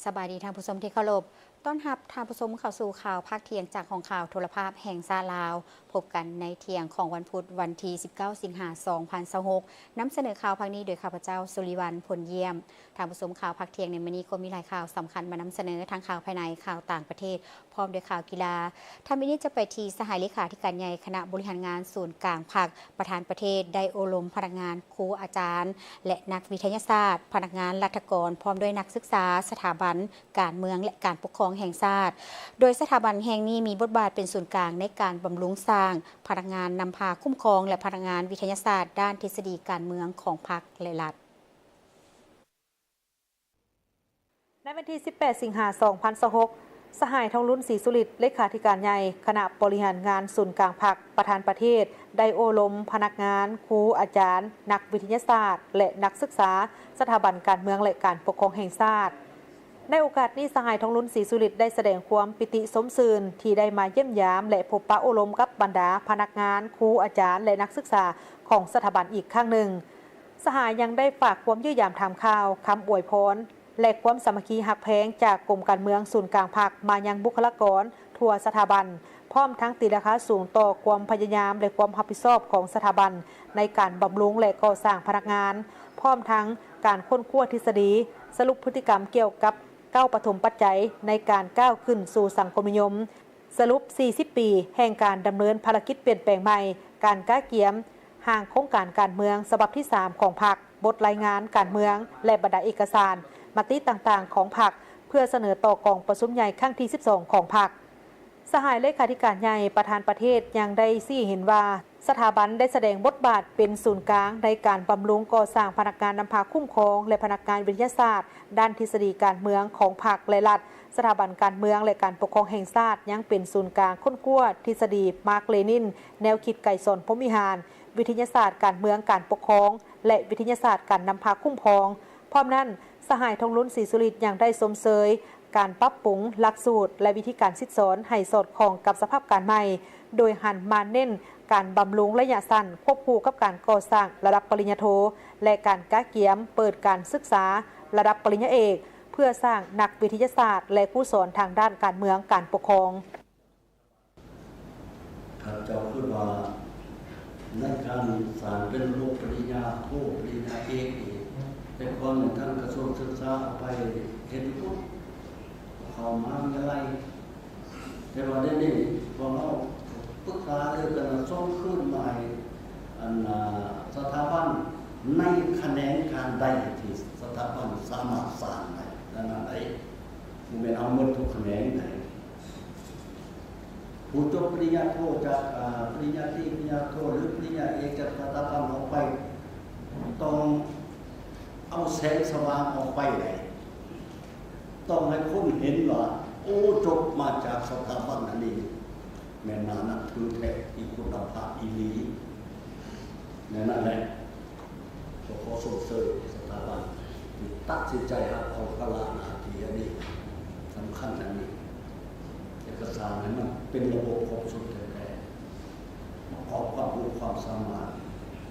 ສະບາຍດີທ່ານຜູ້ຊົມທີ່ເຄົາລົບ. ຕ້ອນຮັບທ່ານຜູ້ຊົມເຂົ້າສູ່ຂ່າວພາກທ່ຽງຈາກຫ້ອງຂ່າວໂທລະພາບແຫ່ງຊາດລາວ. ພົບກັນໃນທ່ຽງຂອງວັນພຸດ ວັນທີສິບເກົ້າ ສິງຫາ ສອງພັນຊາວຫົກ. ນຳສະເໜີຂ່າວພາກນີ້ໂດຍຂ້າພະເຈົ້າ ສຸລິວັນ ພົນຢ້ຽມ. ທ່ານຜູ້ຊົມ, ຂ່າວພາກທ່ຽງໃນມື້ນີ້ກໍມີຫຼາຍຂ່າວສຳຄັນມານຳສະເໜີ, ທັງຂ່າວພາຍໃນ, ຂ່າວຕ່າງປະເທດ, ພ້ອມດ້ວຍຂ່າວກິລາ. ຖ້າມື້ນີ້ຈະໄປທີ່ສະຫາຍເລຂາທິການໃຫຍ່ຄະນະບໍລິຫານງານສູນກາງພັກ, ປະທານປະເທດໄດ້ໂອ້ລົມພະນັກງານ, ຄູອາຈານ ແລະ ນັກວິທະຍາສາດ, ພະນັກງານລັດຖະກອນ ພ້ອມດ້ວຍນັກສຶກສາສະຖາບັນການເມືອງ ແລະ ການປົກຄອງແຫ່ງຊາດ, ໂດຍສະຖາບັນແຫ່ງນີ້ມີບົດບາດເປັນສູນກາງໃນການບຳລຸງສ້າງພະນັກງານນຳພາຄຸ້ມຄອງ ແລະ ພະນັກງານວິທະຍາສາດດ້ານທິດສະດີການເມືອງຂອງພັກ ແລະ ລັດ. ໃນວັນທີສິບແປດ ສິງຫາ ສອງພັນຊາວຫົກ, ສະຫາຍ ທອງລຸນ ສີສຸລິດ ເລຂາທິການໃຫຍ່ຄະນະບໍລິຫານງານສູນກາງພັກ, ປະທານປະເທດ ໄດ້ໂອ້ລົມພະນັກງານ, ຄູອາຈານ, ນັກວິທະຍາສາດ ແລະ ນັກສຶກສາສະຖາບັນການເມືອງ ແລະ ການປົກຄອງແຫ່ງຊາດ. ໃນໂອກາດນີ້, ສະຫາຍ ທອງລຸນ ສີສຸລິດ ໄດ້ສະແດງຄວາມປີຕິຊົມຊື່ນທີ່ໄດ້ມາຢ້ຽມຢາມ ແລະ ພົບປະໂອ້ລົມກັບບັນດາພະນັກງານ, ຄູອາຈານ ແລະ ນັກສຶກສາຂອງສະຖາບັນອີກຄັ້ງໜຶ່ງ. ສະຫາຍຍັງໄດ້ຝາກຄວາມຢ້ຽມຢາມຖາມຂ່າວ, ຄຳອວຍພອນ ແລະ ຄວາມສາມັກຄີຮັກແພງຈາກກົມການເມືອງສູນກາງພັກມາຍັງບຸກຄະລາກອນທົ່ວສະຖາບັນ, ພ້ອມທັງຕີລາຄາສູງຕໍ່ຄວາມພະຍາຍາມ ແລະ ຄວາມຮັບຜິດຊອບຂອງສະຖາບັນໃນການບຳລຸງ ແລະ ກໍ່ສ້າງພະນັກງານ, ພ້ອມທັງການຄົ້ນຄວ້າທິດສະດີ, ສະຫຼຸບພຶດຕິກຳກ່ຽວກັບເກົ້າປະຖົມປັດໄຈໃນການກ້າວຂຶ້ນສູ່ສັງຄົມນິຍົມ, ສະຫຼຸບສີ່ສິບປີແຫ່ງການດຳເນີນພາລະກິດປ່ຽນແປງໃໝ່, ການກະກຽມຮ່າງໂຄງການການເມືອງສະບັບທີສາມຂອງພັກ, ບົດລາຍງານການເມືອງ ແລະ ບັນດາເອກະສານ, ມະຕິຕ່າງໆຂອງພັກ ເພື່ອສະເໜີຕໍ່ກອງປະຊຸມໃຫຍ່ຄັ້ງທີສິບສອງຂອງພັກ. ສະຫາຍເລຂາທິການໃຫຍ່ ປະທານປະເທດຍັງໄດ້ຊີ້ເຫັນວ່າ ສະຖາບັນໄດ້ສະແດງບົດບາດເປັນສູນກາງໃນການບຳລຸງກໍ່ສ້າງພະນັກງານນຳພາຄຸ້ມຄອງ ແລະ ພະນັກງານວິທະຍາສາດດ້ານທິດສະດີການເມືອງຂອງພັກ ແລະ ລັດ. ສະຖາບັນການເມືອງ ແລະ ການປົກຄອງແຫ່ງຊາດຍັງເປັນສູນກາງຄົ້ນຄວ້າທິດສະດີມາກເລນິນ, ແນວຄິດໄກສອນພົມວິຫານ, ວິທະຍາສາດການເມືອງ, ການປົກຄອງ ແລະ ວິທະຍາສາດການນຳພາຄຸ້ມຄອງ. ພ້ອມນັ້ນ, ສະຫາຍ ທອງລຸນ ສີສຸລິດ ຍັງໄດ້ຊົມເຊີຍການປັບປຸງຫຼັກສູດ ແລະ ວິທີການສິດສອນໃຫ້ສອດຄ່ອງກັບສະພາບການໃໝ່, ໂດຍຫັນມາເນັ້ນການບຳລຸງໄລຍະສັ້ນ ຄວບຄູ່ກັບການກໍ່ສ້າງລະດັບປະລິນຍາໂທ ແລະ ການກະກຽມເປີດການສຶກສາລະດັບປະລິນຍາເອກ ເພື່ອສ້າງນັກວິທະຍາສາດ ແລະ ຄູສອນທາງດ້ານການເມືອງ, ການປົກຄອງ. ຂ້າພະເຈົ້າຄິດວ່າ ໃນການສ້າງເປັນລະບົບປະລິນຍາໂທ, ປະລິນຍາເອກນີ້ ແຕ່ກ່ອນນີ້ ທາງກະຊວງສຶກສາເອົາໄປເຮັດຢູ່ພຸ້ນ ເຂົ້າມະຫາວິທະຍາໄລ. ແຕ່ວ່າດຽວນີ້ພວກເຮົາປຶກສາຫາລືກັນວ່າ ສົ່ງຄືນມາໃຫ້ ອັນ ສະຖາບັນ ໃນຂະແໜງການໃດທີ່ສະຖາບັນສາມາດສ້າງໄດ້ ນັ້ນໃດ ບໍ່ແມ່ນເອົາໝົດທຸກຂະແໜງໃດ. ຜູ້ຈົບປະລິນຍາໂທຈາກ ອາ ປະລິນຍາຕີ, ປະລິນຍາໂທ ຫຼື ປະລິນຍາເອກຈາກສະຖາບັນອອກໄປ ຕ້ອງເອົາແສງສະຫວ່າງອອກໄປໄດ້. ຕ້ອງໃຫ້ຄົນເຫັນວ່າ ໂອ້ ຈົບມາຈາກສະຖາບັນອັນນີ້ ແມ່ນໜ້ານັບຖືແທ້, ມີຄຸນນະພາບອີ່ຫຼີ. ແນວນັ້ນແຫຼະ ກໍຂໍຊົມເຊີຍສະຖາບັນທີ່ຕັດສິນໃຈຮັບເອົາພາລະໜ້າທີ່ອັນນີ້ ສຳຄັນອັນນີ້ ແລະ ກະສ້າງໃຫ້ມັນເປັນລະບົບຄົບຊຸດແທ້ໆ ປະກອບຄວາມຮູ້ຄວາມສາມາດ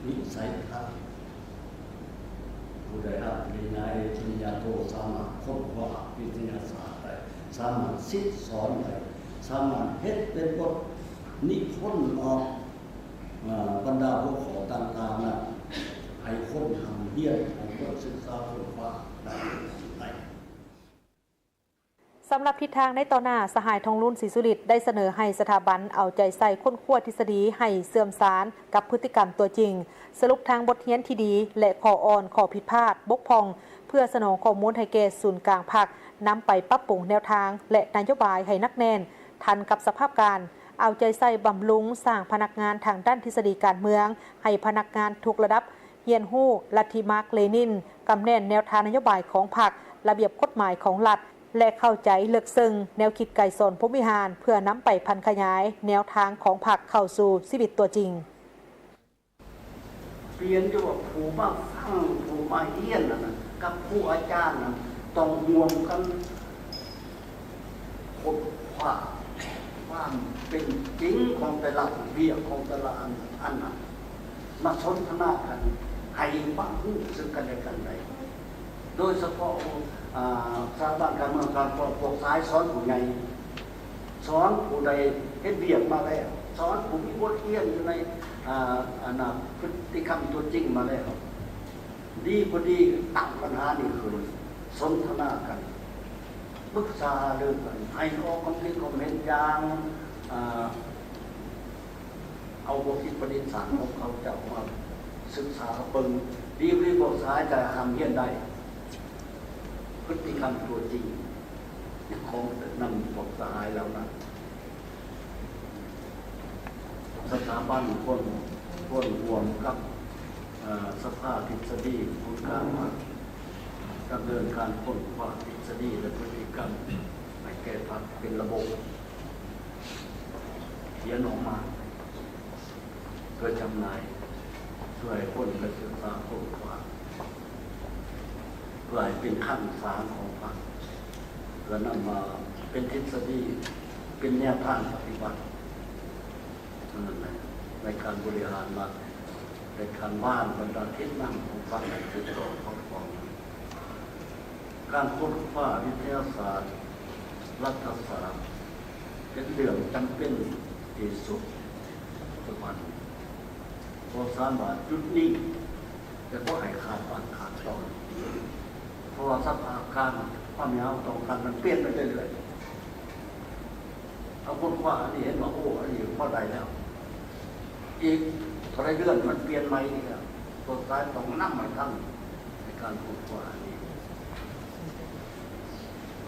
ວິໄສທັດ ຜູ້ໄດ້ຮັບປະລິນຍາເອກ ປະລິນຍາໂທ ສາມາດຄົ້ນຄວ້າວິທະຍາສາດໄດ້, ສາມາດສິດສອນໄດ້, ສາມາດເຮັດເປັນບົດນິພົນອອກ ອາ ບັນດາຫົວຂໍ້ຕ່າງໆນັ້ນ ໃຫ້ຄົນຮ່ຳຮຽນ, ໃຫ້ຄົນສຶກສາຄົ້ນຄວ້າໄດ້. ສຳລັບທິດທາງໃນຕໍ່ໜ້າ, ສະຫາຍ ທອງລຸນ ສີສຸລິດ ໄດ້ສະເໜີໃຫ້ສະຖາບັນເອົາໃຈໃສ່ຄົ້ນຄວ້າທິດສະດີໃຫ້ເຊື່ອມຊານກັບພຶດຕິກຳຕົວຈິງ, ສະຫຼຸບທາງບົດຮຽນທີ່ດີ ແລະ ຂໍ້ອ່ອນ, ຂໍ້ຜິດພາດ, ບົກຜ່ອງ ເພື່ອສະໜອງຂໍ້ມູນໃຫ້ແກ່ສູນກາງພັກ, ນຳໄປປັບປຸງແນວທາງ ແລະ ນະໂຍບາຍໃຫ້ໜັກແໜ້ນ, ທັນກັບສະພາບການ, ເອົາໃຈໃສ່ບຳລຸງສ້າງພະນັກງານທາງດ້ານທິດສະດີການເມືອງ ໃຫ້ພະນັກງານທຸກລະດັບ ຮຽນຮູ້ລັດທິມາກເລນິນ, ກຳແໜ້ນແນວທາງນະໂຍບາຍຂອງພັກ, ລະບຽບກົດໝາຍຂອງລັດ ແລະ ເຂົ້າໃຈເລິກເຊິ່ງແນວຄິດໄກສອນພົມວິຫານ ເພື່ອນຳໄປຜັນຂະຫຍາຍແນວທາງຂອງພັກເຂົ້າສູ່ຊີວິດຕົວຈິງ. ປ່ຽນຢູ່ວ່າຜູ້ມາຟັງ, ຜູ້ມາຮຽນນັ້ນນະ ກັບຄູອາຈານນັ້ນ ຕ້ອງຮ່ວມກັນ ຄົ້ນຄວ້າຄວາມເປັນຈິງຂອງແຕ່ລະວຽກຂອງແຕ່ລະອັນ ອັນນັ້ນ ມາສົນທະນາກັນ ໃຫ້ຄວາມຮູ້ສຶກກັນແລະກັນໄດ້. ໂດຍສະເພາະ ອາ ສະຖາບັນການເມືອງການປົກຄອງ ສອນຜູ້ໃຫຍ່ ສອນຜູ້ໃດເຮັດວຽກມາແລ້ວ ສອນຜູ້ມີບົດຮຽນຢູ່ໃນ ອາ ອັນນ່າ ພຶດຕິກຳຕົວຈິງມາແລ້ວ ດີບໍ່ດີ ຕັ້ງບັນຫານີ້ຂຶ້ນ ສົນທະນາກັນ ປຶກສາຫາລືກັນ ໃຫ້ອອກຄວາມຄິດຄວາມເຫັນຢ່າງ ອາ ເອົາຂໍ້ຄິດປະດິດສ້າງຂອງເຂົາເຈົ້າມາສຶກສາເບິ່ງ ດີບໍ່ດີ ພວກສະຫາຍຈະຫ້າມຮຽນໄດ້ ພຶດຕິກຳຕົວຈິງຂອງນຳພວກສະຫາຍເຫຼົ່ານັ້ນ ສະຖາບັນຄວນ ຄວນຮ່ວມກັບ ເອີ ສະພາທິດສະດີສູນກາງພັກ ດຳເນີນການຄົ້ນຄວ້າທິດສະດີ ແລະ ພຶດຕິກຳໃຫ້ແກ່ພັກເປັນລະບົບ ຂຽນອອກມາເພື່ອຈຳໜ່າຍ ເພື່ອໃຫ້ຄົນໄປສຶກສາຄົ້ນຄວ້າ ເພື່ອໃຫ້ເປັນຄັງສາຂອງພັກ ເພື່ອນຳມາເປັນທິດສະດີ ເປັນແນວທາງປະຕິບັດ ນັ້ນແຫຼະ ໃນການບໍລິຫານລັດ ໃນການວາງບັນດາທິດນຳຂອງພັກໃຫ້ຖືກຕ້ອງສອດຄ່ອງ. ການຄົ້ນຄວ້າວິທະຍາສາດ ລັດຖະສາດ ເປັນເລື່ອງຈຳເປັນທີ່ສຸດປັດຈຸບັນ ບໍ່ສາມາດຢຸດນິ່ງ ແລະ ບໍ່ໃຫ້ຂາດບາດຂາດຕອນ ເພາະວ່າສະພາບການ ຄວາມເຫັນເຮົາຕ້ອງການມັນປ່ຽນໄປເລື້ອຍໆ. ເຮົາຄົ້ນຄວ້າອັນນີ້ເຫັນວ່າ ໂອ້ ອັນນີ້ພໍໄດ້ແລ້ວ ອີກເທົ່າໃດເດືອນມັນປ່ຽນໃໝ່ອີກແລ້ວ ພວກສາຍຕ້ອງນຳໃຫ້ທັນໃນການຄົ້ນຄວ້າອັນນີ້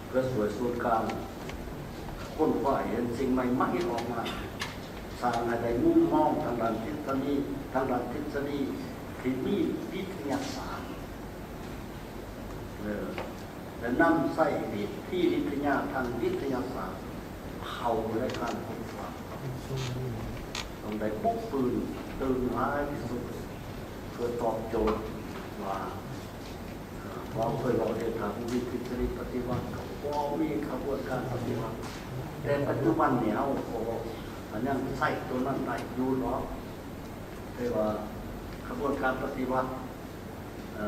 ເພື່ອຊ່ວຍສູນກາງຄົ້ນຄວ້າເຫັນສິ່ງໃໝ່ໆອອກມາ ສ້າງໃຫ້ໄດ້ມຸມມອງທາງດ້ານທິດສະດີ ທາງດ້ານທິດສະດີທີ່ມີວິທະຍາສາດ ເອີ ແລະ ນຳໃຊ້ວິທີວິທະຍາທາງວິທະຍາສາດເຂົ້າໃນການຄົ້ນຄວ້າ ຕ້ອງໄດ້ປົກຟື້ນຕື່ມຫຼາຍທີ່ສຸດ ເພື່ອຕອບໂຈດວ່າ ເອີ ເວົ້າເຄີຍເວົ້າເດ້ ຖ້າບໍ່ມີທິດສະດີປະຕິວັດ ກໍບໍ່ມີຂະບວນການປະຕິວັດ ແຕ່ປັດຈຸບັນນີ້ເຮົາກໍຍັງໃຊ້ໂຕນັ້ນໄດ້ຢູ່ເນາະ ແຕ່ວ່າຂະບວນການປະຕິວັດ ເອີ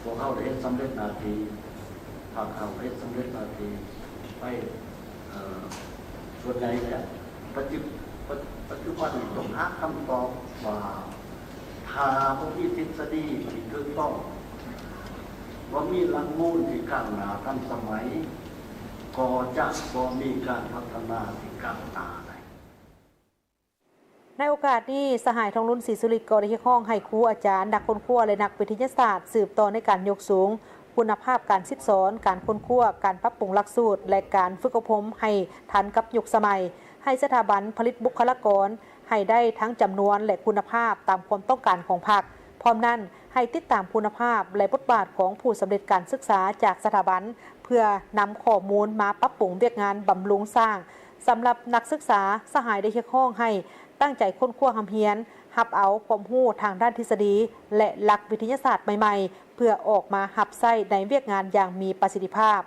ພວກເຮົາໄດ້ເຮັດສຳເລັດໜ້າທີ່ ພວກເຮົາເຮັດສຳເລັດໜ້າທີ່ໄປ ເອີ ສ່ວນໃຫຍ່ແລ້ວ ປັດຈຸ ປັດຈຸບັນນີ້ຕ້ອງຫາຄຳຕອບວ່າ ຖ້າບໍ່ມີທິດສະດີທີ່ຖືກຕ້ອງ ບໍ່ມີຫຼັກມູນທີ່ກ້າວໜ້າທັນສະໄໝ ກໍຈະບໍ່ມີການພັດທະນາທີ່ກ້າວໜ້າໄດ້. ໃນໂອກາດນີ້ ສະຫາຍ ທອງລຸນ ສີສຸລິດ ກໍໄດ້ຮຽກຮ້ອງໃຫ້ຄູອາຈານ, ນັກຄົ້ນຄວ້າ ແລະ ນັກວິທະຍາສາດ ສືບຕໍ່ໃນການຍົກສູງຄຸນນະພາບການສິດສອນ, ການຄົ້ນຄວ້າ, ການປັບປຸງຫຼັກສູດ ແລະ ການຝຶກອົບຮົມໃຫ້ທັນກັບຍຸກສະໄໝ, ໃຫ້ສະຖາບັນຜະລິດບຸກຄະລາກອນໃຫ້ໄດ້ທັງຈຳນວນ ແລະ ຄຸນນະພາບຕາມຄວາມຕ້ອງການຂອງພັກ. ພ້ອມນັ້ນ, ໃຫ້ຕິດຕາມຄຸນນະພາບ ແລະ ບົດບາດຂອງຜູ້ສຳເລັດການສຶກສາຈາກສະຖາບັນ ເພື່ອນຳຂໍ້ມູນມາປັບປຸງວຽກງານບຳລຸງສ້າງ. ສຳລັບນັກສຶກສາ, ສະຫາຍໄດ້ຮຽກຮ້ອງໃຫ້ຕັ້ງໃຈຄົ້ນຄວ້າຮ່ຳຮຽນ, ຮັບເອົາຄວາມຮູ້ທາງດ້ານທິດສະດີ ແລະ ຫຼັກວິທະຍາສາດໃໝ່ໆ ເພື່ອອອກມາຮັບໃຊ້ໃນວຽກງານຢ່າງມີປະສິດທິພາບ.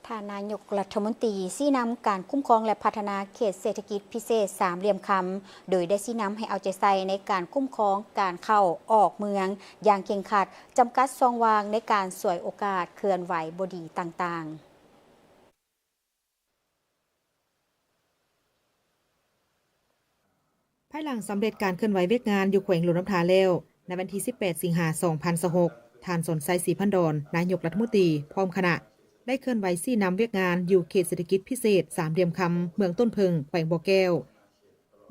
ທ່ານນາຍົກລັດຖະມົນຕີຊີ້ນຳການຄຸ້ມຄອງ ແລະ ພັດທະນາເຂດເສດຖະກິດພິເສດສາມຫຼ່ຽມຄຳ, ໂດຍໄດ້ຊີ້ນຳໃຫ້ເອົາໃຈໃສ່ໃນການຄຸ້ມຄອງການເຂົ້າອອກເມືອງຢ່າງເຄັ່ງຄັດ, ຈຳກັດຊ່ອງວ່າງໃນການສວຍໂອກາດເຄື່ອນໄຫວບໍ່ດີຕ່າງໆ. ພາຍຫຼັງສຳເລັດການເຄື່ອນໄຫວວຽກງານຢູ່ແຂວງຫຼວງນ້ຳທາແລ້ວ, ໃນວັນທີສິບແປດ ສິງຫາ ສອງພັນຊາວຫົກ, ທ່ານ ສອນໄຊ ສີພັນດອນ ນາຍົກລັດຖະມົນຕີ ພ້ອມຄະນະ ໄດ້ເຄື່ອນໄຫວຊີ້ນຳວຽກງານຢູ່ເຂດເສດຖະກິດພິເສດສາມຫຼ່ຽມຄຳ ເມືອງຕົ້ນເຜິ້ງ ແຂວງບໍ່ແກ້ວ.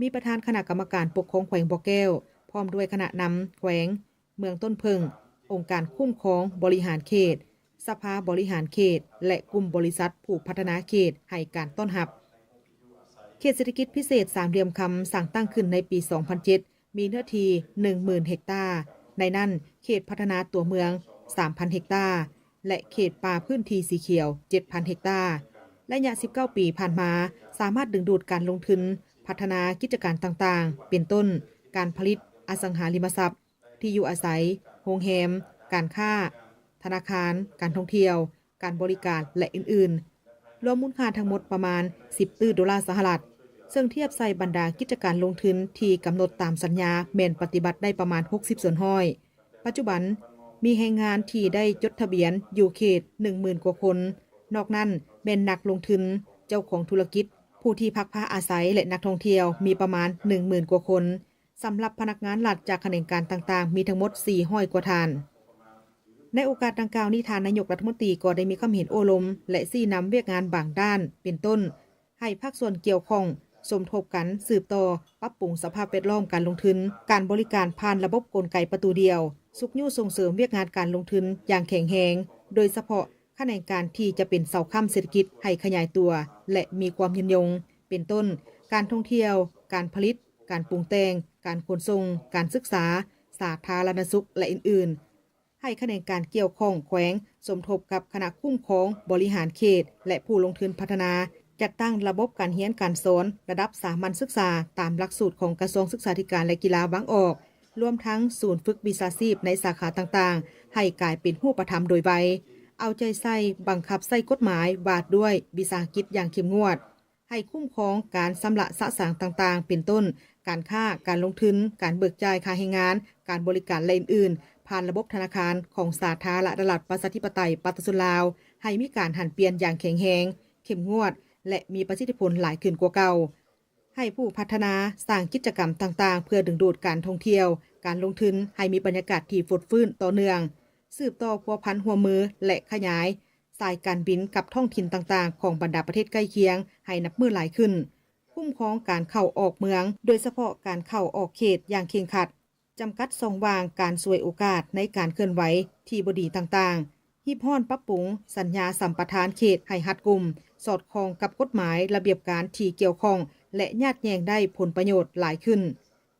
ມີປະທານຄະນະກຳມະການປົກຄອງແຂວງບໍ່ແກ້ວ ພ້ອມດ້ວຍຄະນະນຳແຂວງ, ເມືອງຕົ້ນເຜິ້ງ, ອົງການຄຸ້ມຄອງບໍລິຫານເຂດ, ສະພາບໍລິຫານເຂດ ແລະ ກຸ່ມບໍລິສັດຜູ້ພັດທະນາເຂດໃຫ້ການຕ້ອນຮັບ. ເຂດເສດຖະກິດພິເສດສາມຫຼ່ຽມຄຳສ້າງຕັ້ງຂຶ້ນໃນປີສອງພັນເຈັດ ມີເນື້ອທີ່ໜຶ່ງໝື່ນເຮັກຕາ, ໃນນັ້ນເຂດພັດທະນາຕົວເມືອງສາມພັນເຮັກຕາ ແລະ ເຂດປ່າພື້ນທີ່ສີຂຽວເຈັດພັນເຮັກຕາ. ໄລຍະສິບເກົ້າປີຜ່ານມາ ສາມາດດຶງດູດການລົງທຶນພັດທະນາກິດຈະການຕ່າງໆ ເປັນຕົ້ນ ການຜະລິດ, ອະສັງຫາລິມະຊັບ, ທີ່ຢູ່ອາໄສ, ໂຮງແຮມ, ການຄ້າ, ທະນາຄານ, ການທ່ອງທ່ຽວ, ການບໍລິການ ແລະ ອື່ນໆ, ລວມມູນຄ່າທັງໝົດປະມານສິບຕື້ໂດລາສະຫະລັດ, ເຊິ່ງທຽບໃສ່ບັນດາກິດຈະການລົງທຶນທີ່ກຳນົດຕາມສັນຍາ ແມ່ນປະຕິບັດໄດ້ປະມານຫົກສິບສ່ວນຮ້ອຍ. ປັດຈຸບັນມີແຮງງານທີ່ໄດ້ຈົດທະບຽນຢູ່ເຂດໜຶ່ງໝື່ນກວ່າຄົນ, ນອກນັ້ນແມ່ນນັກລົງທຶນ, ເຈົ້າຂອງທຸລະກິດ, ຜູ້ທີ່ພັກພາອາໄສ ແລະ ນັກທ່ອງທ່ຽວມີປະມານໜຶ່ງໝື່ນກວ່າຄົນ. ສຳລັບພະນັກງານລັດຈາກຂະແໜງການຕ່າງໆ ມີທັງໝົດສີ່ຮ້ອຍກວ່າທ່ານ. ໃນໂອກາດດັ່ງກ່າວນີ້, ທ່ານນາຍົກລັດຖະມົນຕີກໍໄດ້ມີຄຳເຫັນໂອ້ລົມ ແລະ ຊີ້ນຳວຽກງານບາງດ້ານ ເປັນຕົ້ນ ໃຫ້ພາກສ່ວນກ່ຽວຂ້ອງສົມທົບກັນສືບຕໍ່ປັບປຸງສະພາບແວດລ້ອມການລົງທຶນ, ການບໍລິການຜ່ານລະບົບກົນໄກປະຕູດຽວ, ຊຸກຍູ້ສົ່ງເສີມວຽກງານການລົງທຶນຢ່າງແຂງແຮງ, ໂດຍສະເພາະຂະແໜງການທີ່ຈະເປັນເສົາຄ້ຳເສດຖະກິດໃຫ້ຂະຫຍາຍຕົວ ແລະ ມີຄວາມຍືນຍົງ, ເປັນຕົ້ນ ການທ່ອງທ່ຽວ, ການຜະລິດ, ການປຸງແຕ່ງ, ການຂົນສົ່ງ, ການສຶກສາ, ສາທາລະນະສຸກ ແລະ ອື່ນໆ. ໃຫ້ຂະແໜງການກ່ຽວຂ້ອງແຂວງສົມທົບກັບຄະນະຄຸ້ມຄອງບໍລິຫານເຂດ ແລະ ຜູ້ລົງທຶນພັດທະນາ, ຈັດຕັ້ງລະບົບການຮຽນການສອນລະດັບສາມັນສຶກສາຕາມຫຼັກສູດຂອງກະຊວງສຶກສາທິການ ແລະ ກິລາວາງອອກ, ລວມທັງສູນຝຶກວິຊາຊີບໃນສາຂາຕ່າງໆ ໃຫ້ກາຍເປັນຮູບປະທຳໂດຍໄວ, ເອົາໃຈໃສ່ບັງຄັບໃຊ້ກົດໝາຍວ່າດ້ວຍວິສາຫະກິດຢ່າງເຂັ້ມງວດ, ໃຫ້ຄຸ້ມຄອງການຊຳລະສະສາງຕ່າງໆ ເປັນຕົ້ນ ການຄ້າ, ການລົງທຶນ, ການເບີກຈ່າຍຄ່າແຮງງານ, ການບໍລິການ ແລະ ອື່ນໆ ຜ່ານລະບົບທະນາຄານຂອງສາທາລະນະລັດ ປະຊາທິປະໄຕ ປະຊາຊົນລາວ ໃຫ້ມີການຫັນປ່ຽນຢ່າງແຂງແຮງ, ເຂັ້ມງວດ ແລະ ມີປະສິດທິຜົນຫຼາຍຂຶ້ນກວ່າເກົ່າ. ໃຫ້ຜູ້ພັດທະນາສ້າງກິດຈະກຳຕ່າງໆ ເພື່ອດຶງດູດການທ່ອງທ່ຽວ, ການລົງທຶນ ໃຫ້ມີບັນຍາກາດທີ່ຟົດຟື້ນຕໍ່ເນື່ອງ, ສືບຕໍ່ພົວພັນຮ່ວມມື ແລະ ຂະຫຍາຍສາຍການບິນກັບທ້ອງຖິ່ນຕ່າງໆ ຂອງບັນດາປະເທດໃກ້ຄຽງໃຫ້ນັບມື້ຫຼາຍຂຶ້ນ, ຄຸ້ມຄອງການເຂົ້າອອກເມືອງ, ໂດຍສະເພາະການເຂົ້າອອກເຂດຢ່າງເຄັ່ງຄັດ, ຈຳກັດຊ່ອງວ່າງການສວຍໂອກາດໃນການເຄື່ອນໄຫວທີ່ບໍ່ດີຕ່າງໆ, ຮີບຮ້ອນປັບປຸງສັນຍາສຳປະທານເຂດໃຫ້ຮັດກຸມ, ສອດຄ່ອງກັບກົດໝາຍ, ລະບຽບການທີ່ກ່ຽວຂ້ອງ ແລະ ຍາດແຍ່ງໄດ້ຜົນປະໂຫຍດຫຼາຍຂຶ້ນ.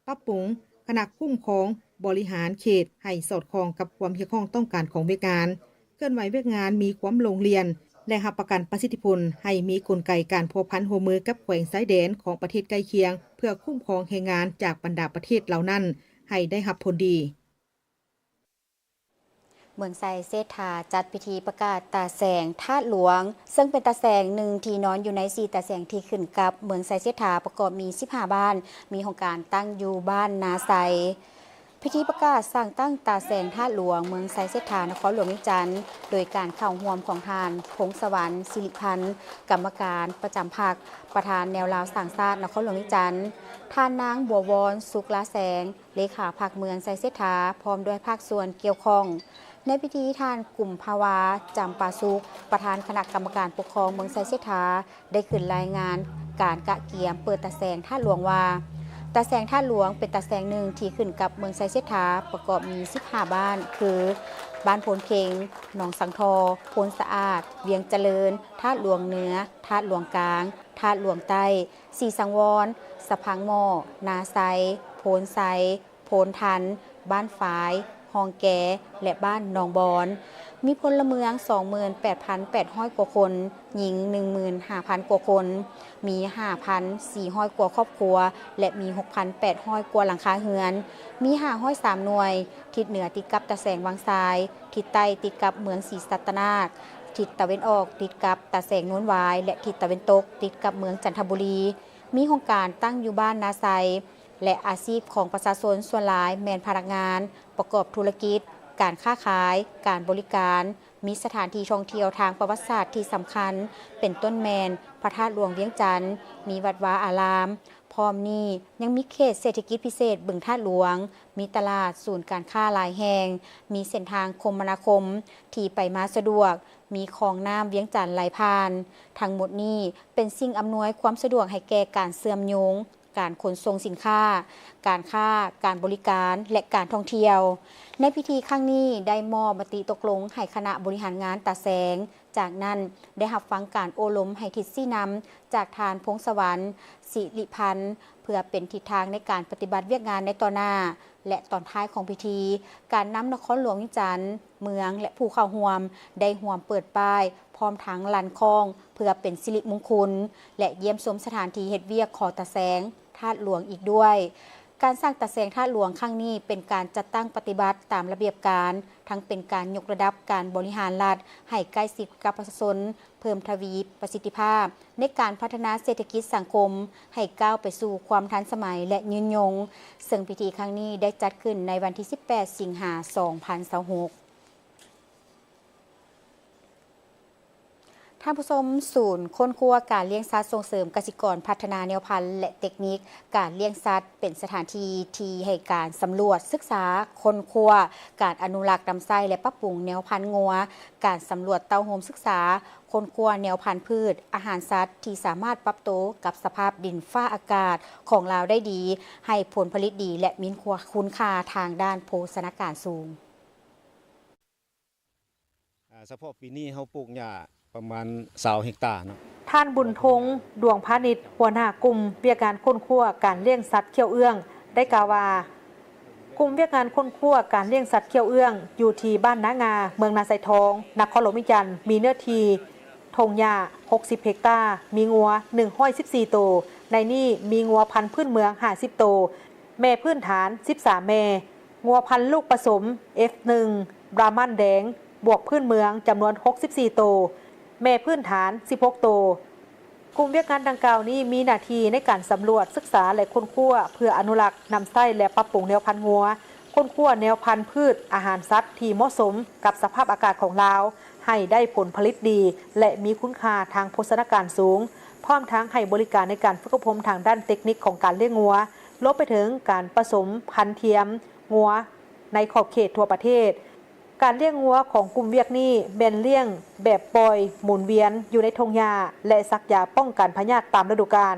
ປັບປຸງຄະນະຄຸ້ມຄອງບໍລິຫານເຂດໃຫ້ສອດຄ່ອງກັບຄວາມຮຽກຮ້ອງຕ້ອງການຂອງວຽກງານ, ເຄື່ອນໄຫວວຽກງານມີຄວາມໂລ່ງລ່ຽນ ແລະ ຮັບປະກັນປະສິດທິຜົນໃຫ້ມີກົນໄກການພົວພັນຮ່ວມມືກັບແຂວງຊາຍແດນຂອງປະເທດໃກ້ຄຽງ ເພື່ອຄຸ້ມຄອງແຮງງານຈາກບັນດາປະເທດເຫຼົ່ານັ້ນໃຫ້ໄດ້ຮັບຜົນດີ. ເມືອງໄຊເສດຖາຈັດພິທີປະກາດຕາແສງທາດຫຼວງ, ເຊິ່ງເປັນຕາແສງໜຶ່ງທີ່ນອນຢູ່ໃນສີ່ຕາແສງທີ່ຂຶ້ນກັບເມືອງໄຊເສດຖາ, ປະກອບມີສິບຫ້າບ້ານ, ມີຫ້ອງການຕັ້ງຢູ່ບ້ານນາໄຊ. ພິທີປະກາດສ້າງຕັ້ງຕາແສງທາດຫຼວງເມືອງໄຊເສດຖາ ນະຄອນຫຼວງວຽງຈັນ ໂດຍການເຂົ້າຮ່ວມຂອງທ່ານ ພົງສະຫວັນ ສິລິພັນ ກຳມະການປະຈຳພັກ, ປະທານແນວລາວສ້າງຊາດນະຄອນຫຼວງວຽງຈັນ, ທ່ານນາງ ບົວວອນ ສຸກລາແສງ ເລຂາພັກເມືອງໄຊເສດຖາ ພ້ອມດ້ວຍພາກສ່ວນກ່ຽວຂ້ອງ. ໃນພິທີ ທ່ານ ກຸມພາວາ ຈຳປາສຸກ ປະທານຄະນະກຳມະການປົກຄອງເມືອງໄຊເສດຖາ ໄດ້ຂຶ້ນລາຍງານການກະກຽມເປີດຕາແສງທາດຫຼວງວ່າ, ຕາແສງທາດຫຼວງເປັນຕາແສງໜຶ່ງທີ່ຂຶ້ນກັບເມືອງໄຊເສດຖາ, ປະກອບມີສິບຫ້າບ້ານ ຄື ບ້ານໂພນເພັງ, ໜອງສັງທໍ, ໂພນສະອາດ, ວຽງຈະເລີນ, ທາດຫຼວງເໜືອ, ທາດຫຼວງກາງ, ທາດຫຼວງໃຕ້, ສີສັງວອນ, ສະພັງໝໍ້, ນາໄຊ, ໂພນໄຊ, ໂພນທັນ, ບ້ານຝາຍ, ຮ່ອງແກ ແລະ ບ້ານໜອງບອນ. ມີພົນລະເມືອງສອງໝື່ນແປດພັນແປດຮ້ອຍກວ່າຄົນ, ຍິງໜຶ່ງໝື່ນຫ້າພັນກວ່າຄົນ, ມີຫ້າພັນສີ່ຮ້ອຍກວ່າຄອບຄົວ ແລະ ມີຫົກພັນແປດຮ້ອຍກວ່າຫຼັງຄາເຮືອນ, ມີຫ້າຮ້ອຍສາມໜ່ວຍ, ທິດເໜືອຕິດກັບຕາແສງວັງຊາຍ, ທິດໃຕ້ຕິດກັບເມືອງສີສັດຕະນາກ, ທິດຕາເວັນອອກຕິດກັບຕາແສງໂນນຫວາຍ ແລະ ທິດຕາເວັນຕົກຕິດກັບເມືອງຈັນທະບູລີ. ມີຫ້ອງການຕັ້ງຢູ່ບ້ານນາໄຊ ແລະ ອາຊີບຂອງປະຊາຊົນສ່ວນຫຼາຍແມ່ນພະນັກງານ, ປະກອບທຸລະກິດ, ການຄ້າຂາຍ, ການບໍລິການ, ມີສະຖານທີ່ທ່ອງທ່ຽວທາງປະຫວັດສາດທີ່ສຳຄັນ ເປັນຕົ້ນແມ່ນພະທາດຫຼວງວຽງຈັນ, ມີວັດວາອາລາມ. ພ້ອມນີ້ຍັງມີເຂດເສດຖະກິດພິເສດບຶງທາດຫຼວງ, ມີຕະຫຼາດ, ສູນການຄ້າຫຼາຍແຫ່ງ, ມີເສັ້ນທາງຄົມມະນາຄົມທີ່ໄປມາສະດວກ, ມີຄອງນ້ຳວຽງຈັນໄຫຼຜ່ານ. ທັງໝົດນີ້ເປັນສິ່ງອຳນວຍຄວາມສະດວກໃຫ້ແກ່ການເຊື່ອມໂຍງ ການຂົນສົ່ງສິນຄ້າ, ການຄ້າ, ການບໍລິການ ແລະ ການທ່ອງທ່ຽວ. ໃນພິທີຄັ້ງນີ້ໄດ້ມອບມະຕິຕົກລົງໃຫ້ຄະນະບໍລິຫານງານຕາແສງ, ຈາກນັ້ນໄດ້ຮັບຟັງການໂອ້ລົມໃຫ້ທິດຊີ້ນຳຈາກທ່ານ ພົງສະຫວັນ ສິລິພັນ ເພື່ອເປັນທິດທາງໃນການປະຕິບັດວຽກງານໃນຕໍ່ໜ້າ ແລະ ຕອນທ້າຍຂອງພິທີ, ການນຳນະຄອນຫຼວງວຽງຈັນ, ເມືອງ ແລະ ຜູ້ເຂົ້າຮ່ວມ ໄດ້ຮ່ວມເປີດປ້າຍ ພ້ອມທັງລັ່ນຄ້ອງ ເພື່ອເປັນສິລິມຸງຄຸນ ແລະ ຢ້ຽມຊົມສະຖານທີ່ເຮັດວຽກຫໍຕາແສງທາດຫຼວງອີກດ້ວຍ. ການສ້າງຕາແສງທາດຫຼວງຄັ້ງນີ້ເປັນການຈັດຕັ້ງປະຕິບັດຕາມລະບຽບການ, ທັງເປັນການຍົກລະດັບການບໍລິຫານລັດໃຫ້ໃກ້ຊິດກັບປະຊາຊົນ, ເພີ່ມທະວີປະສິດທິພາບໃນການພັດທະນາເສດຖະກິດສັງຄົມໃຫ້ກ້າວໄປສູ່ຄວາມທັນສະໄໝ ແລະ ຍືນຍົງ, ເຊິ່ງພິທີຄັ້ງນີ້ໄດ້ຈັດຂຶ້ນໃນວັນທີສິບແປດ ສິງຫາ ສອງພັນຊາວຫົກ. ທ່ານຜູ້ຊົມ, ສູນຄົ້ນຄວ້າການລ້ຽງສັດສົ່ງເສີມກະສິກອນພັດທະນາແນວພັນ ແລະ ເຕັກນິກການລ້ຽງສັດ ເປັນສະຖານທີ່ທີ່ໃຫ້ການສຳຫຼວດ, ສຶກສາ, ຄົ້ນຄວ້າ, ການອະນຸລັກນຳໃຊ້ ແລະ ປັບປຸງແນວພັນງົວ, ການສຳຫຼວດເຕົ້າໂຮມສຶກສາ, ຄົ້ນຄວ້າແນວພັນພືດ, ອາຫານສັດທີ່ສາມາດປັບໂຕກັບສະພາບດິນຟ້າອາກາດຂອງລາວໄດ້ດີ, ໃຫ້ຜົນຜະລິດດີ ແລະ ມີຄຸນຄ່າທາງດ້ານໂພຊະນາການສູງ. ອາ ສະເພາະປີນີ້ເຮົາປູກຫຍ້າປະມານຊາວເຮັກຕາເນາະ. ທ່ານ ບຸນທົງ ດວງພານິດ ຫົວໜ້າກຸ່ມວຽກງານຄົ້ນຄວ້າການລ້ຽງສັດຂຽວເອື້ອງ ໄດ້ກ່າວວ່າ ກຸ່ມວຽກງານຄົ້ນຄວ້າການລ້ຽງສັດຂຽວເອື້ອງ ຢູ່ທີ່ບ້ານນາງາ ເມືອງນາຊາຍທອງ ນະຄອນຫຼວງວຽງຈັນ ມີເນື້ອທີ່ທົ່ງຫຍ້າຫົກສິບເຮັກຕາ, ມີງົວໜຶ່ງຮ້ອຍສິບສີ່ໂຕ, ໃນນີ້ມີງົວພັນພື້ນເມືອງຫ້າສິບໂຕ, ແມ່ພື້ນຖານສິບສາມແມ່, ງົວພັນລູກປະສົມ ເອັຟໜຶ່ງ ບຣາໝັນແດງ ບວກພື້ນເມືອງ ຈຳນວນຫົກສິບສີ່ໂຕ, ແມ່ພື້ນຖານສິບຫົກໂຕ. ກຸ່ມວຽກງານດັ່ງກ່າວນີ້ມີໜ້າທີ່ໃນການສຳຫຼວດ, ສຶກສາ ແລະ ຄົ້ນຄວ້າ ເພື່ອອະນຸລັກ, ນຳໃຊ້ ແລະ ປັບປຸງແນວພັນງົວ, ຄົ້ນຄວ້າແນວພັນພືດ, ອາຫານສັດທີ່ເໝາະສົມກັບສະພາບອາກາດຂອງລາວ ໃຫ້ໄດ້ຜົນຜະລິດດີ ແລະ ມີຄຸນຄ່າທາງໂພຊະນາການສູງ, ພ້ອມທັງໃຫ້ບໍລິການໃນການຝຶກອົບຮົມທາງດ້ານເຕັກນິກຂອງການລ້ຽງງົວ, ລວມໄປເຖິງການປະສົມພັນທຽມງົວໃນຂອບເຂດທົ່ວປະເທດ. ການລ້ຽງງົວຂອງກຸ່ມວຽກນີ້ແມ່ນລ້ຽງແບບປ່ອຍໝູນວຽນຢູ່ໃນທົ່ງຫຍ້າ ແລະ ສັກຢາປ້ອງກັນພະຍາດຕາມລະດູການ.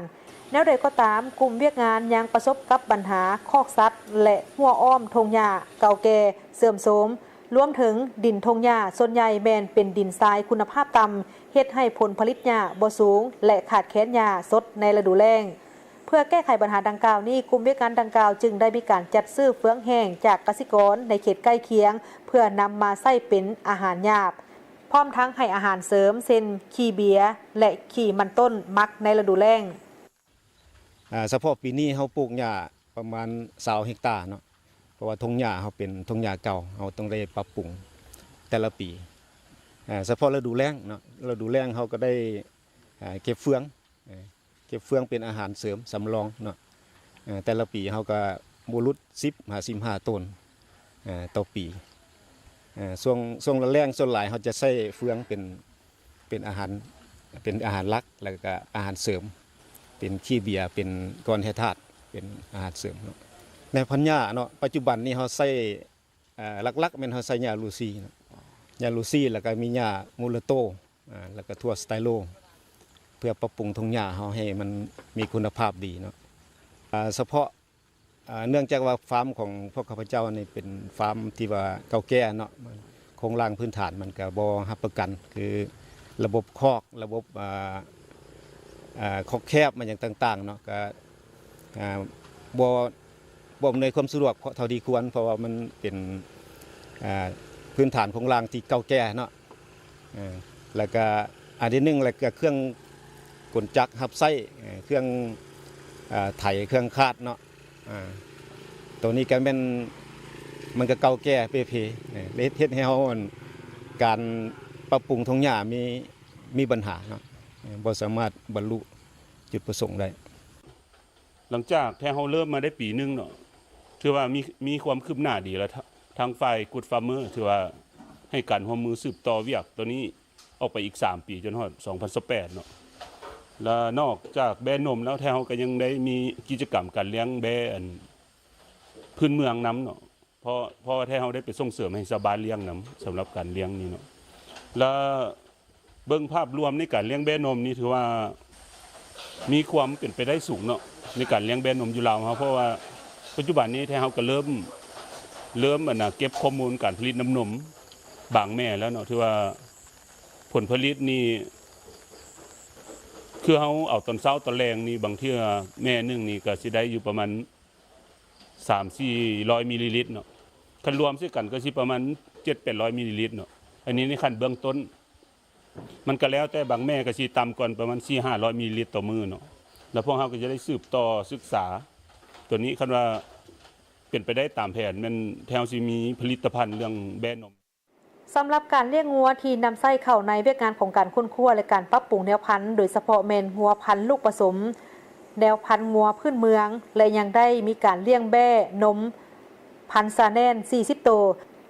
ແນວໃດກໍຕາມ, ກຸ່ມວຽກງານຍັງປະສົບກັບບັນຫາຄອກສັດ ແລະ ຮົ້ວອ້ອມທົ່ງຫຍ້າເກົ່າແກ່ເສື່ອມໂຊມ, ລວມເຖິງດິນທົ່ງຫຍ້າສ່ວນໃຫຍ່ແມ່ນເປັນດິນຊາຍຄຸນນະພາບຕ່ຳ, ເຮັດໃຫ້ຜົນຜະລິດຫຍ້າບໍ່ສູງ ແລະ ຂາດແຄນຫຍ້າສົດໃນລະດູແລ້ງ. ເພື່ອແກ້ໄຂບັນຫາດັ່ງກ່າວນີ້, ກຸ່ມວຽກງານດັ່ງກ່າວຈຶ່ງໄດ້ມີການຈັດຊື້ເຟືອງແຫ້ງຈາກກະສິກອນໃນເຂດໃກ້ຄຽງ ເພື່ອນຳມາໃຊ້ເປັນອາຫານຫຍາບ, ພ້ອມທັງໃຫ້ອາຫານເສີມ ເຊັ່ນ ຂີ້ເບຍ ແລະ ຂີ້ມັນຕົ້ນໝັກໃນລະດູແລ້ງ. ອາ ສະເພາະປີນີ້ເຮົາປູກຫຍ້າປະມານຊາວເຮັກຕາເນາະ, ເພາະວ່າທົ່ງຫຍ້າເຮົາເປັນທົ່ງຫຍ້າເກົ່າ, ເຮົາຕ້ອງໄດ້ປັບປຸງແຕ່ລະປີ. ອາ ສະເພາະລະດູແລ້ງເນາະ, ລະດູແລ້ງເຮົາກໍໄດ້ ອາ ເກັບເຟືອງ, ເກັບເຟືອງເປັນອາຫານເສີມສຳລອງເນາະ. ອາ ແຕ່ລະປີເຮົາກໍບໍ່ຫຼຸດສິບຫາສິບຫ້າໂຕນຕໍ່ປີ. ອາ ຊ່ວງ ຊ່ວງລະແລ້ງສ່ວນຫຼາຍເຮົາຈະໃຊ້ເຟືອງເປັນ ເປັນອາຫານ ເປັນອາຫານຫຼັກ ແລ້ວກໍອາຫານເສີມ ເປັນຂີ້ເບຍ ເປັນກ້ອນແຮ່ທາດ ເປັນອາຫານເສີມເນາະ. ໃນພັນຫຍ້າເນາະ ປັດຈຸບັນນີ້ເຮົາໃຊ້ ອາ ຫຼັກໆແມ່ນເຮົາໃຊ້ຫຍ້າລູຊີເນາະ, ຫຍ້າລູຊີ ແລ້ວກໍມີຫຍ້າມູລາໂຕ ອາ ແລ້ວກໍຖົ່ວສະໄຕໂລ ເພື່ອປັບປຸງທົ່ງຫຍ້າເຮົາໃຫ້ມັນມີຄຸນນະພາບດີເນາະ. ອາ ສະເພາະ ອາ ເນື່ອງຈາກວ່າຟາມຂອງພວກຂ້າພະເຈົ້ານີ້ເປັນຟາມທີ່ວ່າເກົ່າແກ່ເນາະ, ໂຄງລ່າງພື້ນຖານມັນກໍບໍ່ຮັບປະກັນ ຄືລະບົບຄອກ ລະບົບ ອາ ອາ ຄອກແຄບ ມາຫຍັງຕ່າງໆເນາະ ກໍ ອາ ບໍ່ ບໍ່ອຳນວຍຄວາມສະດວກເທົ່າທີ່ຄວນ ເພາະວ່າມັນເປັນ ອາ ພື້ນຖານໂຄງລ່າງທີ່ເກົ່າແກ່ເນາະ. ອາ ແລ້ວກະອັນທີໜຶ່ງ ແລ້ວກະເຄື່ອງກົນຈັກຮັບໃຊ້ ເຄື່ອງ ອາ ໄຖ ເຄື່ອງຄາດເນາະ. ອາ ໂຕນີ້ກະແມ່ນ ມັນກະເກົ່າແກ່ເປ່ເພ ເຮັດ ເຮັດໃຫ້ເຮົາ ອັນ ການປັບປຸງທົ່ງຫຍ້າມີ ມີບັນຫາເນາະ, ບໍ່ສາມາດບັນລຸຈຸດປະສົງໄດ້. ຫຼັງຈາກທີ່ເຮົາເລີ່ມມາໄດ້ປີໜຶ່ງເນາະ ຖືວ່າມີ ມີຄວາມຄືບໜ້າດີແລ້ວ. ທາງ ທາງຝ່າຍ Good Farmer ຖືວ່າໃຫ້ການຮ່ວມມືສືບຕໍ່ວຽກໂຕນີ້ອອກໄປອີກສາມປີ ຈົນຮອດສອງພັນຊາວແປດເນາະ. ແລະ ນອກຈາກແບ້ນົມແລ້ວ ແທ້ເຮົາກໍຍັງໄດ້ມີກິດຈະກຳການລ້ຽງແບ້ ອັນ ພື້ນເມືອງນຳເນາະ. ເພາະ ເພາະວ່າແທ້ເຮົາໄດ້ໄປສົ່ງເສີມໃຫ້ຊາວບ້ານລ້ຽງນຳ ສຳລັບການລ້ຽງນີ້ເນາະ. ແລະ ເບິ່ງພາບລວມໃນການລ້ຽງແບ້ນົມນີ້ ຖືວ່າມີຄວາມເປັນໄປໄດ້ສູງເນາະ ໃນການລ້ຽງແບ້ນົມຢູ່ລາວເຮົາ. ເພາະວ່າປັດຈຸບັນນີ້ແທ້ເຮົາກໍເລີ່ມ ເລີ່ມ ອັນນະ ເກັບຂໍ້ມູນການຜະລິດນ້ຳນົມບາງແມ່ແລ້ວເນາະ. ຖືວ່າຜົນຜະລິດນີ້ ຄືເຮົາເອົາຕອນເຊົ້າຕອນແລງນີ້ ບາງເທື່ອແມ່ໜຶ່ງນີ້ກໍຊິໄດ້ຢູ່ປະມານ ສາມສີ່ຮ້ອຍມິນລີລິດເນາະ, ຄັນລວມໃສ່ກັນກໍຊິປະມານເຈັດແປດຮ້ອຍມິນລີລິດເນາະ. ອັນນີ້ໃນຂັ້ນເບື້ອງຕົ້ນ ມັນກໍແລ້ວແຕ່ ບາງແມ່ກໍຊິຕ່ຳກ່ອນປະມານສີ່ຫ້າຮ້ອຍມິນລີລິດຕໍ່ມື້ເນາະ. ແລ້ວພວກເຮົາກໍຈະໄດ້ສືບຕໍ່ສຶກສາຕົວນີ້, ຄັນວ່າ ປັນໄປໄດ້ຕາມແຜນ ແມ່ນແຖວຊິມີຜະລິດຕະພັນເລື່ອງແບ້ນົມ. ສຳລັບການລ້ຽງງົວທີ່ນຳໃຊ້ເຂົ້າໃນວຽກງານຂອງການຄົ້ນຄວ້າ ແລະ ການປັບປຸງແນວພັນ ໂດຍສະເພາະແມ່ນງົວພັນລູກປະສົມ, ແນວພັນງົວພື້ນເມືອງ ແລະ ຍັງໄດ້ມີການລ້ຽງແບ້ນົມພັນຊາແນນ ສີ່ສິບໂຕ,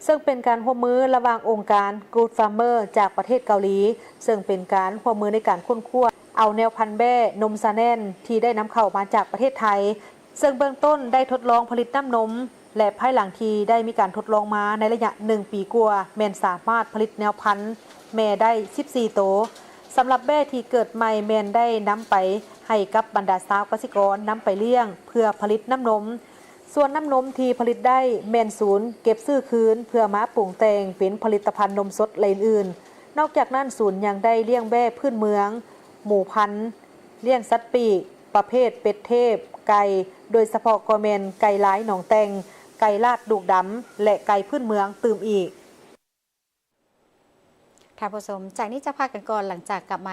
ເຊິ່ງເປັນການຮ່ວມມືລະຫວ່າງອົງການ Good Farmer ຈາກປະເທດເກົາຫຼີ, ເຊິ່ງເປັນການຮ່ວມມືໃນການຄົ້ນຄວ້າເອົາແນວພັນແບ້ນົມຊາແນນທີ່ໄດ້ນຳເຂົ້າມາຈາກປະເທດໄທ, ເຊິ່ງເບື້ອງຕົ້ນໄດ້ທົດລອງຜະລິດນ້ຳນົມ ແລະ ພາຍຫຼັງທີ່ໄດ້ມີການທົດລອງມາໃນໄລຍະໜຶ່ງປີກວ່າ ແມ່ນສາມາດຜະລິດແນວພັນແມ່ໄດ້ສິບສີ່ໂຕ. ສຳລັບແບ້ທີ່ເກີດໃໝ່ແມ່ນໄດ້ນຳໄປໃຫ້ກັບບັນດາຊາວກະສິກອນນຳໄປລ້ຽງເພື່ອຜະລິດນ້ຳນົມ. ສ່ວນນ້ຳນົມທີ່ຜະລິດໄດ້ແມ່ນສູນເກັບຊື້ຄືນເພື່ອມາປຸງແຕ່ງເປັນຜະລິດຕະພັນນົມສົດ ແລະ ອື່ນໆ. ນອກຈາກນັ້ນ ສູນຍັງໄດ້ລ້ຽງແບ້ພື້ນເມືອງ, ໝູພັນ, ລ້ຽງສັດປີກ ປະເພດເປັດເທບ, ໄກ່ ໂດຍສະເພາະກໍແມ່ນໄກ່ລາຍໜອງແຕ່ງ, ໄກ່ລາດດູກດຳ ແລະ ໄກ່ພື້ນເມືອງຕື່ມອີກ. ທ່ານຜູ້ຊົມ ຈາກນີ້ຈະພັກກັນກ່ອນ ຫຼັງຈາກກັບມາ